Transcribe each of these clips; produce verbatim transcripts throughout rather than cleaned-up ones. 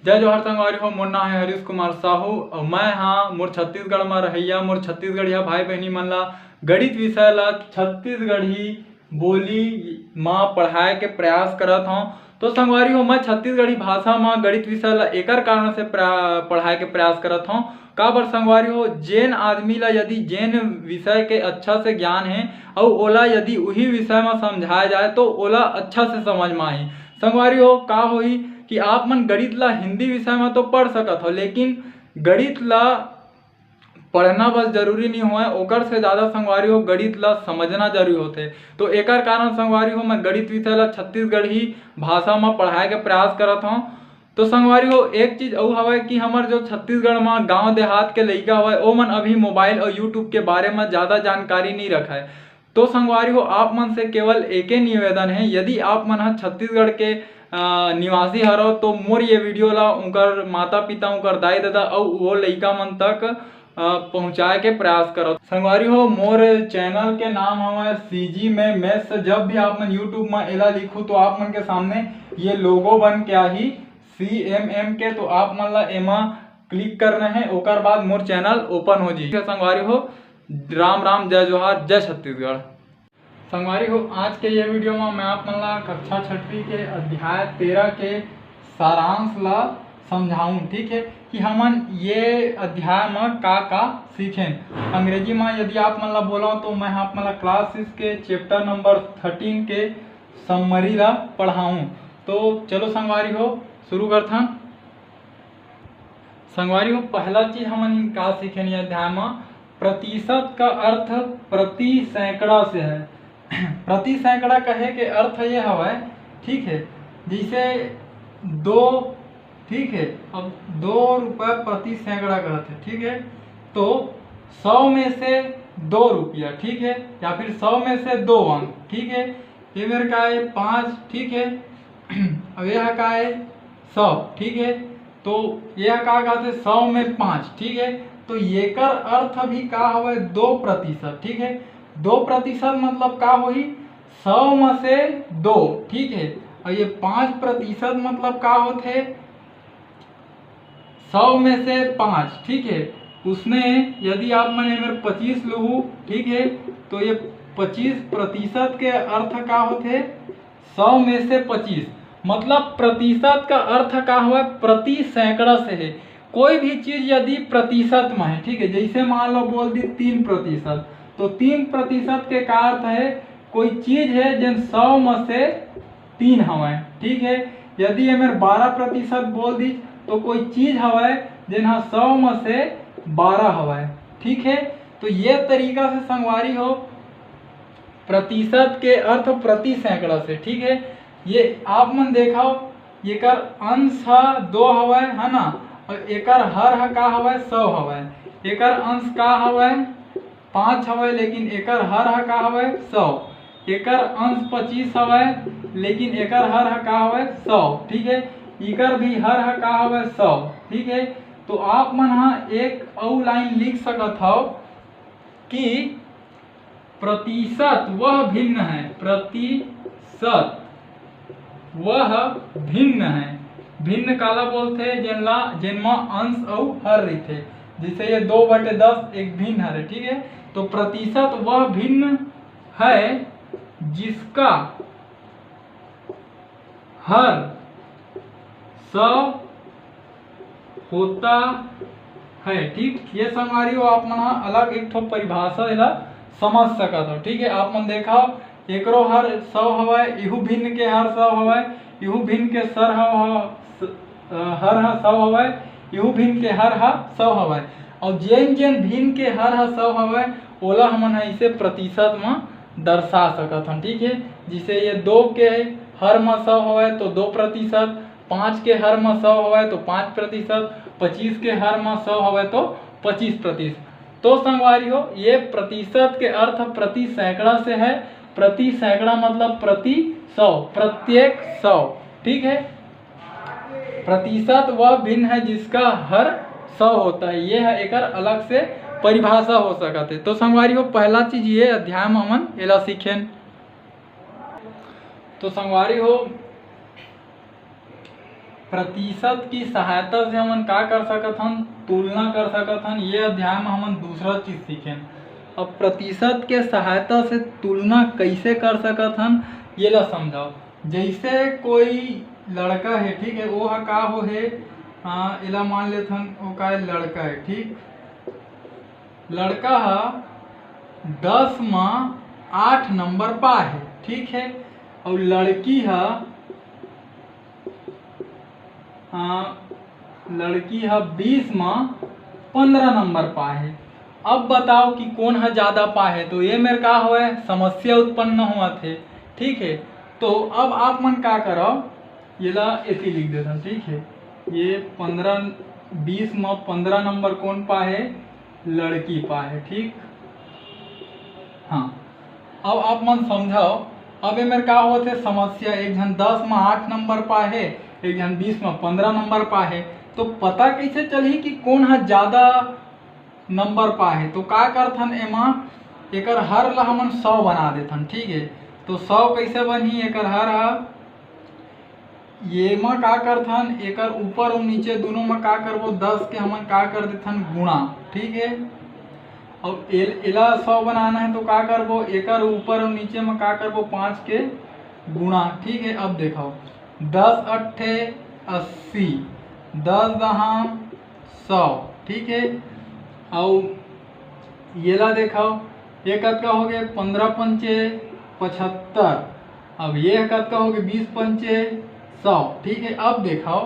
जय जोहार संगवारी हो, मोर नाम है हरीश कुमार साहू और मैं हाँ मोर छत्तीसगढ़ में रहइया मोर छत्तीसगढ़िया भाई बहनी मन ला गणित विषय ला छत्तीसगढ़ी बोली मा पढ़ाए के प्रयास करत हौं। तो संगवारी हो, मैं छत्तीसगढ़ी भाषा मा गणित विषय ला एकर कारण से प्रा-, पढ़ाए के प्रयास करत हौं। काबर संगवारी हो, जेन आदमी ला यदि जेन विषय के अच्छा से ज्ञान हे अउ ओला यदि उही विषय मा समझाए जाए तो ओला अच्छा से समझ मा आही। संगवारी हो, का होही कि आप मन गणित ला हिंदी विषय मा तो पढ़ सकत हो, लेकिन गणित ला पढ़ना बस जरूरी नहीं होय, ओकर से ज़्यादा संगवारी हो गणित ला समझना जरूरी होथे। तो एकर कारण संगवारी हो मैं गणित विषय ला छत्तीसगढ़ी भाषा मा पढ़ाए के प्रयास करत हौं। तो संगवारी हो, एक चीज अउ हवय कि हमर जो छत्तीसगढ़ मा गांव देहात के लइका हवय, ओमन अभी मोबाइल और YouTube के बारे मा ज़्यादा जानकारी नहीं रखय। तो संगवारी हो, आप मन से केवल एके निवेदन है, यदि आप मन ह छत्तीसगढ़ के, अ, निवासी हरव, तो मोर ये वीडियो ला उनकर माता पिता, उनकर दाई ददा अउ वो लइका मन तक, अ, पहुँचाए के प्रयास करव। संगवारी हो, मोर चैनल के नाम हवय CG में Maths। जब भी आप मन YouTube में एला लिखू, तो आप मन के सामने ये लोगो बन के आही CMM के, तो आप मन ला एमा क्लिक करना है, ओकर बाद मोर चैनल ओपन हो जाही। संगवारी हो, राम राम, जय जोहार, जय छत्तीसगढ़। संगवारी हो, आज के ये वीडियो में मैं आप मन ला कक्षा छठवीं के अध्याय तेरह के सारांश ला समझाऊं, ठीक है, कि हमन ये अध्याय में का का सीखेन। अंग्रेजी में यदि आप मन ला बोला तो मैं आप मन ला क्लास सिक्स के चैप्टर नंबर थर्टीन के समरी ला पढ़ाऊं। तो चलो संगवारी हो, शुरू करथन। संगवारी हो, पहला चीज हमन का सीखेन ये अध्याय में, प्रतिशत का अर्थ प्रति सैकड़ा से है। प्रति सैकड़ा कहे के अर्थ ये हवय, ठीक है, जैसे दो, ठीक है, अब दो रुपये प्रति सैकड़ा कहत है, ठीक है, तो सौ में से दो रुपया, ठीक है, या फिर सौ में से दो अंक, ठीक है, ये मेरे का है पाँच, ठीक है, अब यह का है सौ, ठीक है, तो यह का कहते सौ में पाँच, ठीक है, तो येकर अर्थ भी का हवय दो प्रतिशत, ठीक है, दो प्रतिशत मतलब का होही सौ में से दो, ठीक है, और ये पाँच प्रतिशत मतलब का होथे सौ में से पाँच, ठीक है, उसने यदि आप मन एमेर पच्चीस लुहू, ठीक है, तो ये पच्चीस प्रतिशत के अर्थ का होथे सौ में से पच्चीस, मतलब प्रतिशत का अर्थ का हुआ, प्रति सैकड़ा से है। कोई भी चीज यदि प्रतिशत में है, ठीक है, जैसे मान लो बोल दी तीन प्रतिशत, तो तीन प्रतिशत के का अर्थ है, कोई चीज है जेन सौ में से तीन हवय, ठीक है। यदि एमेर बारह प्रतिशत बोल दी तो कोई चीज हवय जेन ह सौ में से बारह हवय, ठीक है। तो ये तरीका से संगवारी हो, प्रतिशत के अर्थ प्रति सैकड़ा से, ठीक है। ये आप मन देखव, एकर अंश ह दो हवय, है ना, और एकर हर ह का हवय, सौ हवय। एकर अंश का हवय, पाँच हवय, लेकिन एकर हर ह का हवय, सौ। एकर अंश पच्चीस हवय, लेकिन एकर हर ह का हवय, सौ, ठीक है। एकर भी हर ह का हवय, सौ, ठीक है। तो आप मन ह एक अउ लाइन लिख सकत हव कि प्रतिशत वह भिन्न है, प्रतिशत वह भिन्न है। भिन्न काला बोलथे? जेन ला, जेन म अंश अउ हर रहिथे। जैसे ये दो बटे दस एक भिन्न हरे, ठीक है। तो प्रतिशत वह भिन्न है जिसका हर सौ होता है, ठीक। ये संगवारी हो, आप मन ह अलग एक ठो परिभाषा एला समझ सकत हो, ठीक है। आप मन देखव, एकरो हर सौ हवय, इहू भिन्न के हर सौ हवय, इहू भिन्न के सर ह, ह, स-, अ, हर ह सौ हवय, इहू भिन्न के हर ह सौ हवय। अउ जेन जेन भिन्न के हर ह सौ हवय, ओला हमन ह इसे प्रतिशत म दर्शा सकत हन, ठीक है। जैसे ये दो के हर म सौ हवय तो दो प्रतिशत, पाँच के हर म सौ हवय तो पाँच प्रतिशत, पच्चीस के हर म सौ हवय तो पच्चीस प्रतिशत। तो संगवारी हो, ये प्रतिशत के अर्थ प्रति सैकड़ा से है। प्रति सैकड़ा मतलब प्रति सौ, प्रत्येक सौ, ठीक है। प्रतिशत वह भिन्न है जिसका हर सौ होता है। ये है एकर अलग से परिभाषा हो सकत है। तो संगवारी हो, पहला चीज ये अध्याय में हमन एला सीखेन। तो संगवारी हो, प्रतिशत की सहायता से हमन का कर सकत हन? तुलना कर सकत हन। ये अध्याय में हमन दूसरा चीज सीखेन। अब प्रतिशत के सहायता से तुलना कैसे कर सकत हन, ये ला समझाओ। जैसे कोई लड़का है, ठीक है, वो ह का हो है, हाँ, एला मान लेथन, वो का है, लड़का है, ठीक। लड़का ह दस म आठ नंबर पाए हे, ठीक है, और लड़की ह आ, लड़की ह बीस म पंद्रह नंबर पाए हे। अब बताओ कि कोन ह ज्यादा पाए हे। तो ये मेर का होय, समस्या उत्पन्न होवत हे, ठीक है। तो अब आप मन का करव, ये ला एती लिख देथन, ठीक है। ये पंद्रह, बीस म पंद्रह नंबर कोन पाए हे? लड़की पाए हे, ठीक। हाँ, अब आप मन समझव, अब एमेर का होत हे समस्या, एक झन दस म आठ नंबर पाए हे, एक झन बीस म पंद्रह नंबर पाए हे, तो पता कैसे चलही कि कोन ह ज्यादा नंबर पाए हे? तो का करथन, एमा एकर हर ला हमन सौ बना देथन, ठीक है। तो सौ कैसे बनही? एकर हर ह ये म का करथन, एकर ऊपर अउ नीचे दोनों म का करबो, दस के हमन का कर देथन, गुणा, ठीक है। अउ एल-, एला सौ बनाना है तो का करबो, एकर ऊपर अउ नीचे म का करबो, पाँच के गुणा, ठीक है। अब देखो, दस अट्ठे अस्सी, दस दहाम सौ, ठीक है। अउ ये ला देखो, ये कतका हो गए, पंद्रह पंचे पचहत्तर। अब ये कतका हो गए, बीस पंचे सौ, ठीक है। अब देखो,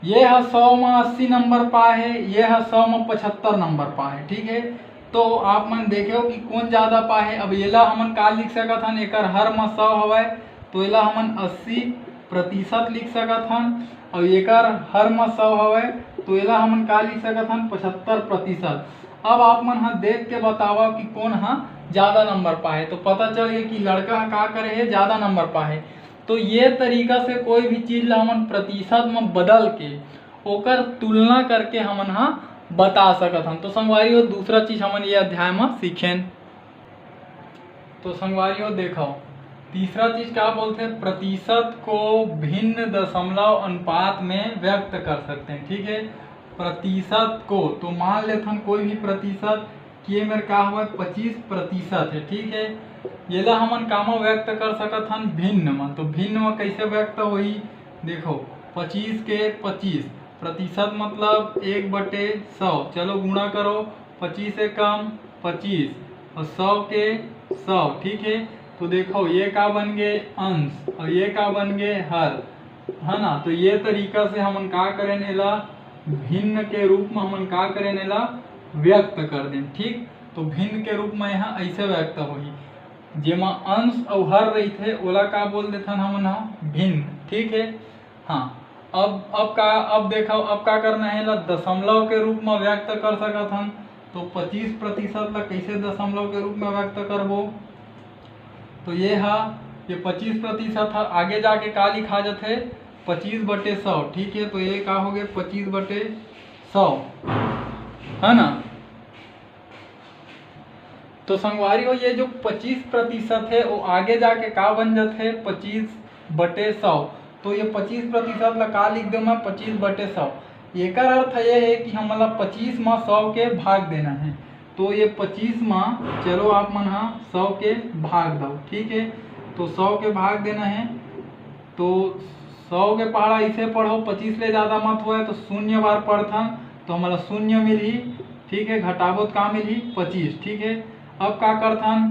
ये ह सौ म अस्सी नंबर पाए हे, ये ह सौ म पचहत्तर नंबर पाए हे, ठीक है। तो आप मन देखेव कि कोन ज्यादा पाए हे। अब एला हमन का लिख सकत हन, एकर हर म सौ हवय, तो एला हमन अस्सी प्रतिशत लिख सकत हन, अउ एकर हर म सौ हवय, तो एला हमन का लिख सकत हन, पचहत्तर प्रतिशत। अब आप मन ह देख के बतावव कि कोन ह ज्यादा नंबर पाए हे। तो पता चल गया कि लड़का ह का करे हे, ज्यादा नंबर पाए हे। तो ये तरीका से कोई भी चीज ला हमन प्रतिशत म बदल के ओकर तुलना करके हमन ह बता सकत हन। तो संगवारी हो, दूसरा चीज हमन ये अध्याय म सीखेन। तो संगवारी हो, देखो, तीसरा चीज का बोलथे, प्रतिशत को भिन्न दशमलव अनुपात में व्यक्त कर सकते हैं, ठीक है। प्रतिशत को, तो मान लेथन कोई भी प्रतिशत, कि ये मेर का हवय, पच्चीस प्रतिशत है, ठीक है। येला हमन कामा व्यक्त कर सकत हन, भिन्न म। तो भिन्न म कैसे व्यक्त होही? देखो, पच्चीस के पच्चीस, प्रतिशत मतलब एक बटे सौ, चलो गुणा करो, पच्चीस एकम पच्चीस और सौ के सौ, ठीक है। तो देखो, ये का बन गए, अंश, और ये का बन गए, हर, है ना। तो ये तरीका से हमन का करेन, एला भिन्न के रूप में हमन का करेन, एला व्यक्त कर देन, ठीक। तो भिन्न के रूप में यहाँ ऐसे व्यक्त होही, जेमा अंश अउ हर रहिथे, ओला का बोल देथन हमन ह, भिन्न, ठीक है। हाँ, अब, अब का, अब देखो, अब का करना है, एला दशमलव के रूप में व्यक्त कर सकत हन। तो पच्चीस प्रतिशत ला कैसे दशमलव के रूप में व्यक्त करबो? तो ये हा, ये पच्चीस प्रतिशत हा, आगे जाके का लिखा जाथे, पच्चीस बटे सौ, ठीक है। तो ये का हो गए, पच्चीस बटे सौ, है ना। तो संगवारी हो, ये जो पच्चीस प्रतिशत है, वो आगे जाके का बन जाथे, पच्चीस बटे सौ। तो ये पच्चीस प्रतिशत ला का लिख दे मैं, पच्चीस बटे सौ। एकर अर्थ ये है कि हमन ला पच्चीस म सौ के भाग देना है। तो ये पच्चीस म, चलो आप मन हा सौ के भाग दो, ठीक है। तो सौ के भाग देना है, तो सौ के पहाड़ा इसे पढ़ो, पच्चीस ले ज़्यादा मत होए, तो शून्य बार पढ़थन, तो हमला शून्य मिलही, ठीक है। घटाबो तो का मिलही, पच्चीस, ठीक है। अब का करथन,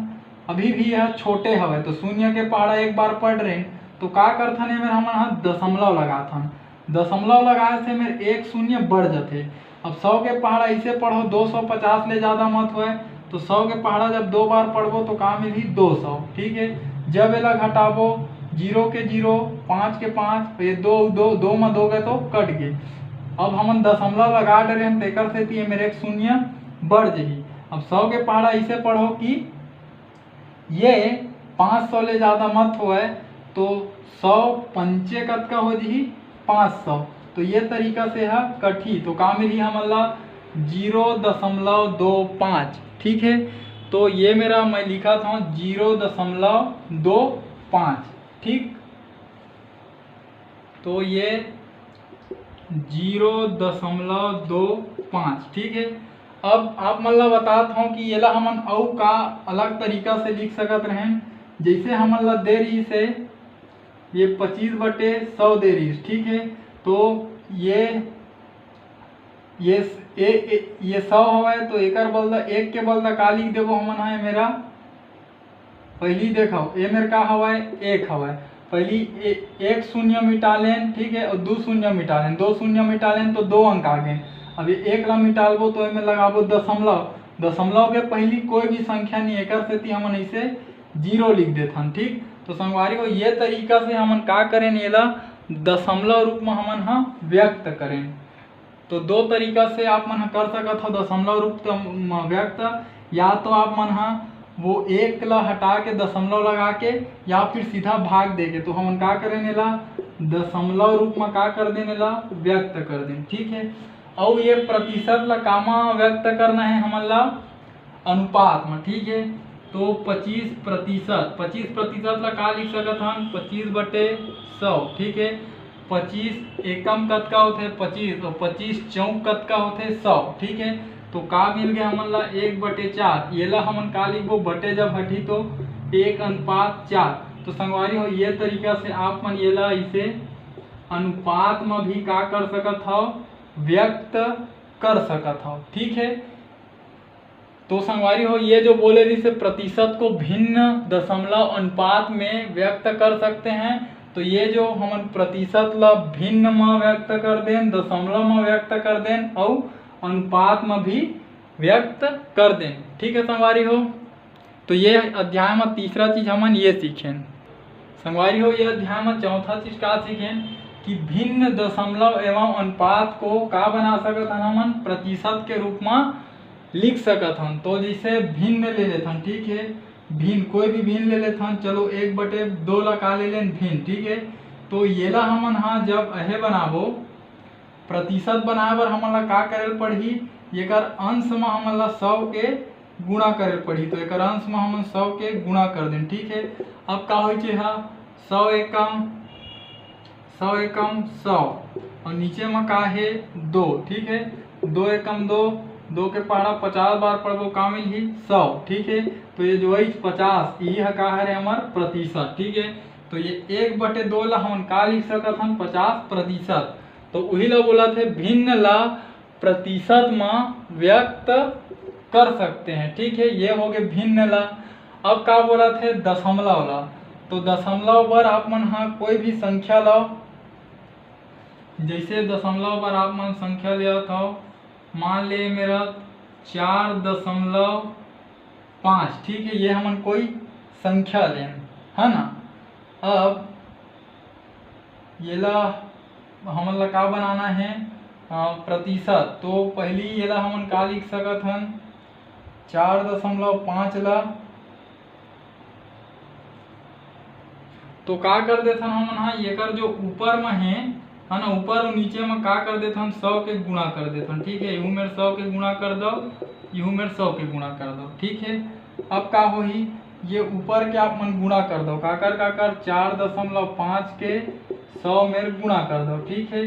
अभी भी यह छोटे हवे, तो शून्य के पहाड़ा एक बार पढ़ रहे, तो का करथन, एमेर हमन ह दशमलव लगाथन। दशमलव लगाए से मेर एक शून्य बढ़ जाथे। अब सौ के पहाड़ा इसे पढ़ो, दो सौ पचास ले ज़्यादा मत होए, तो सौ के पहाड़ा जब दो बार पढ़बो तो का मिलही, दो सौ, ठीक है। जब एला घटाबो, जीरो के जीरो, पाँच के पाँच, तो ये दो, दो, दो में दो गए तो कट गए। अब हमन दशमलव लगा डरे हन, तेकर सेती ये मेर एक शून्य बढ़ जही। अब सौ के पहाड़ा इसे पढ़ो कि ये पाँच सौ ले ज़्यादा मत होए, तो सौ पंचे कतका हो जही, पाँच सौ। तो ये तरीका से ह कटही, तो का मिलही हमन ला, जीरो दशमलव दो पाँच, ठीक है। तो ये मेरा, मैं लिखत हूँ जीरो दशमलव दो पाँच, ठीक। तो ये जीरो दशमलव दो पाँच। ठीक है, अब आप मन ला बतात हूँ कि एला हमन अउ का अलग तरीका से लिख सकत रहें। जैसे हमन ला दे रही से ये पच्चीस बटे सौ दे रही, ठीक है, तो ये ये ए, ए, ये सौ हवय, तो एकर बलदा एक के बलदा का लिख देबो हमन? हा, ए मेरा पहली देखो, ए मेर का हवय? एक हवय। पहली ए, एक शून्य मिटा लेन, ठीक है, और दो शून्य मिटा लेन, दो शून्य मिटा लेन तो दो अंक आ गए। अब ये एक ला मिटालबो तो एमे लगाबो दशमलव, दशमलव के पहली कोई भी संख्या नहीं, एकर सेती हमन इसे जीरो लिख देथन। ठीक, तो संगवारी हो, ये तरीका से हमन का करेन, एला दशमलव रूप में हमन हा व्यक्त करेन। तो दो तरीका से आप मन ह कर सकत हो दशमलव रूप त-, म व्यक्त, या तो आप मन ह वो एक ला हटा के दशमलव लगा के या फिर सीधा भाग दे के। तो हमन का करेन, एला दशमलव रूप में का कर देन, एला व्यक्त कर देन। ठीक है, अउ ये प्रतिशत ला कामा व्यक्त करना है हमन ला? अनुपात में। ठीक है, तो पच्चीस प्रतिशत, पच्चीस प्रतिशत ला का लिख सकत हन? पच्चीस बटे सौ। ठीक है, पच्चीस एकम कतका होथे? पच्चीस, और पच्चीस चौक कतका होथे? सौ। ठीक है, तो का मिल गया हमन ला? एक बटे चार। ये ला हमन का लिखबो? बटे जब हटही तो एक अनुपात चार। तो संगवारी हो, ये तरीका से आप मन ये ला इसे अनुपात में भी का कर सकत हव? व्यक्त कर सकत हव। ठीक है, तो संगवारी हो, ये जो बोले रहिसे प्रतिशत को भिन्न दशमलव अनुपात में व्यक्त कर सकते हैं, तो ये जो हमन प्रतिशत ला भिन्न में व्यक्त कर देन, दशमलव में व्यक्त कर देन, अउ अनुपात में भी व्यक्त कर देन। ठीक है संगवारी हो, तो ये अध्याय में तीसरा चीज हमन ये सीखेन। संगवारी हो, ये अध्याय में चौथा चीज का सीखेन कि भिन्न दशमलव एवं अनुपात को का बना सकत हन हमन? प्रतिशत के रूप में लिख सकत हन। तो जैसे भिन्न ले लेथन, ठीक है, भिन्न, कोई भी भिन्न ले लेथन, चलो एक बटे दो ला का ले लेन? भिन्न। ठीक है, तो येला हमन हा जब अहे बनाबो, प्रतिशत बनाए बर हमन ला का करे ल पड़ही? एकर अंश म हमन ला सौ के गुणा करे ल पड़ही, तो एकर अंश म हमन सौ के गुणा कर देन। ठीक है, अब का होइच एहा? सौ एकम, सौ एकम सौ, और नीचे म का हे? दो। ठीक है, दो एकम दो, दो के पहाड़ा पचास बार पढ़बो, का मिलही? सौ। ठीक है, तो ये जो होइच पचास, ये ह का हरे? हमर प्रतिशत। ठीक है, तो ये एक बटे दो ला हमन का लिख सकत हन? पचास प्रतिशत। तो उही ला बोलत हे, भिन्न ला प्रतिशत म व्यक्त कर सकते हैं। ठीक है, ये हो गए भिन्न ला। अब का बोलत हे? दशमलव ला। तो दशमलव बर आप मन हा कोई भी संख्या ला, जैसे दशमलव बर आप मन संख्या लेवत हव, मान ले मेरा चार दशमलव पाँच। ठीक है, ये हमन कोई संख्या लेन, है ना? अब येला हमन ला का बनाना है? अ, प्रतिशत। तो पहली येला हमन का लिख सकत हन? चार दशमलव पाँच ला। तो का कर देथन हमन हा, एकर जो ऊपर म हे, है ना, ऊपर अउ नीचे म का कर देथन? सौ के गुणा कर देथन। ठीक है, इहू मेर सौ के गुणा कर दो, इहू मेर सौ के गुणा कर दो। ठीक है, अब का होही? ये ऊपर के आप मन गुणा कर दो, काकर काकर? चार दशमलव पाँच के सौ मेर गुणा कर दो। ठीक है,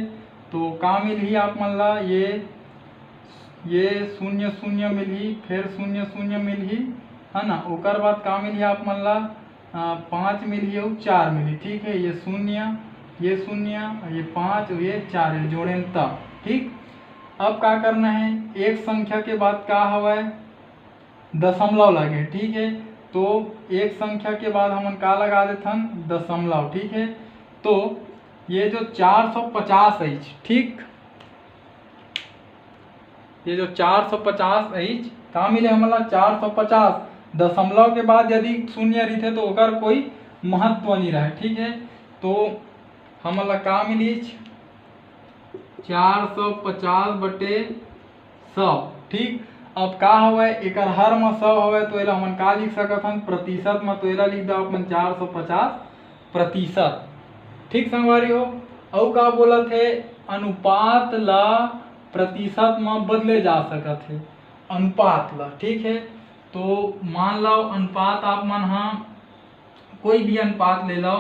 तो का मिलही आप मन ला? ये, ये शून्य शून्य मिलही, फिर शून्य शून्य मिलही, है ना। ओकर बाद का मिलही आप मन ला? अ, पाँच मिलही अउ चार मिलही। ठीक है, ये शून्य, ये शून्य, ये पाँच अउ ये चार, ये जोड़ेन तब। ठीक, अब का करना है? एक संख्या के बाद का हवय? दशमलव लगे। ठीक है, तो एक संख्या के बाद हमन का लगा देथन? दशमलव। ठीक है, तो ये जो चार सौ पचास है, ठीक, ये जो चार सौ पचास अइच, का मिले हमन ला? चार सौ पचास। दशमलव के बाद यदि शून्य रहिथे तो ओकर कोई महत्व नहीं रहे। ठीक है, तो हमन ला का मिलिच? चार सौ पचास बटे सौ। ठीक, अब का हवय, एकर हर म सौ हवय, तो एला हमन का लिख सकत हन? प्रतिशत म, तो एला लिख दो अपन चार सौ पचास प्रतिशत। ठीक संगवारी हो, अउ का बोलत हे, अनुपात ला प्रतिशत म बदले जा सकत हे, अनुपात ला। ठीक है, तो मान लो अनुपात आप मन हा कोई भी अनुपात ले लो,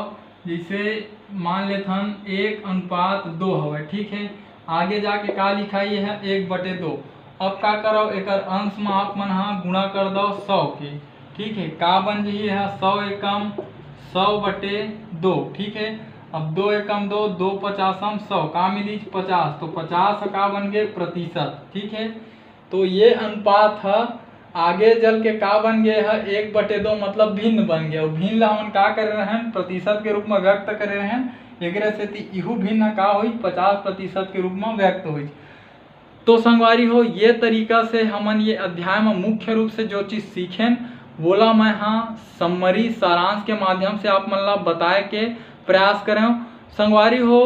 जैसे मान लेथन एक अनुपात दो हवय, ठीक है, आगे जाके का लिखाई है, एक बटे दो। अब का करव, एकर अंश में आप मन हा गुणा कर दव सौ के, ठीक है। का बन जाही है, सौ एकम सौ बटे दो, ठीक है। अब दो एकम दो, दो पचासम सौ, का मिली, पचास। तो पचास का बन गए, प्रतिशत, ठीक है। तो ये अनुपात है। आगे चल के का बन गए है, एक बटे दो, मतलब भिन्न बन गया। भिन्न ला हमन का करे रहन, प्रतिशत के रूप में व्यक्त करे रहन। एकरे सेती इहू भिन्न का होई, पचास प्रतिशत के रूप में व्यक्त होई। तो संगवारी हो, ये तरीका से हमन ये अध्याय में मुख्य रूप से जो चीज सीखेन, वोला मैं हाँ समरी, सारांश के माध्यम से आप मन ला बताए के प्रयास करें। संगवारी हो,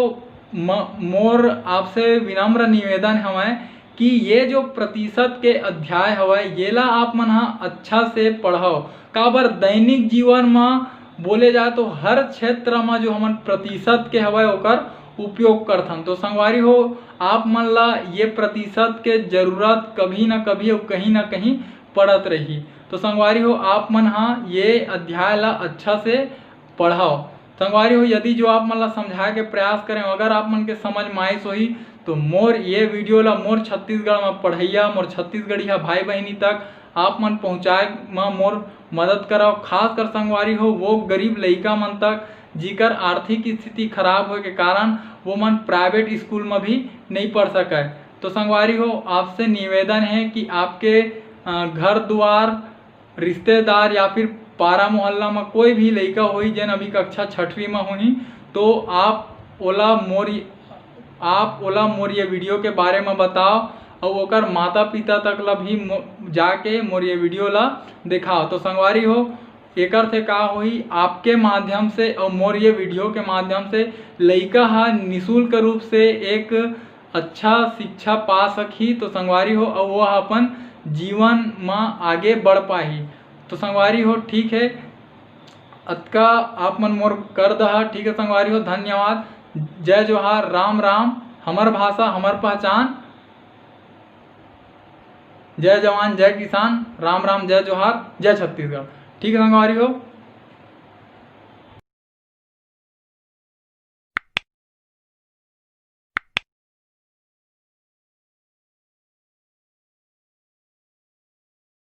मोर आपसे विनम्र निवेदन हवय कि ये जो प्रतिशत के अध्याय हवय, येला आप मन हा अच्छा से पढ़व। काबर, दैनिक जीवन म बोले जाए तो हर क्षेत्र म जो हमन प्रतिशत के हवय, ओकर उपयोग करथन। तो संगवारी हो, आप मन ला ये प्रतिशत के जरूरत कभी ना कभी अउ कहीं ना कहीं पड़त रही। तो संगवारी हो, आप मन हा ये अध्याय ला अच्छा से पढ़व। संगवारी हो, यदि जो आप मन ला समझाए के प्रयास करें, अगर आप मन के समझ में आइस होही, तो मोर ये वीडियो ला मोर छत्तीसगढ़ में पढ़ैया, मोर छत्तीसगढ़िया भाई बहिनी तक आप मन पहुँचाए में मोर मदद करव। खासकर संगवारी हो, वो गरीब लइका मन तक, जिकर आर्थिक स्थिति खराब होए के कारण वो मन प्राइवेट स्कूल में भी नहीं पढ़ सके। तो संगवारी हो, आपसे निवेदन है कि आपके घर दुआर, रिश्तेदार या फिर पारा मोहल्ला में कोई भी लइका होई, जेन अभी कक्षा छठवीं में होही, तो आप ओला मोर आप ओला मोर ये वीडियो के बारे में बताओ, अउ ओकर माता पिता तक ला भी जाके मोर ये वीडियो ला दिखाओ। तो संगवारी हो, एकर से का होही, आपके माध्यम से और मोर ये वीडियो के माध्यम से लइका हा निशुल्क रूप से एक अच्छा शिक्षा पा सकही। तो संगवारी हो, और वो अपन जीवन में आगे बढ़ पाही। तो संगवारी हो, ठीक है, अतका आप मन मोर कर दहा, ठीक है संगवारी हो, धन्यवाद। जय जोहार, राम राम, हमर भाषा हमर पहचान। जय जवान, जय किसान, राम राम, जय जोहार, जय छत्तीसगढ़। ठीक है संगवारी हो।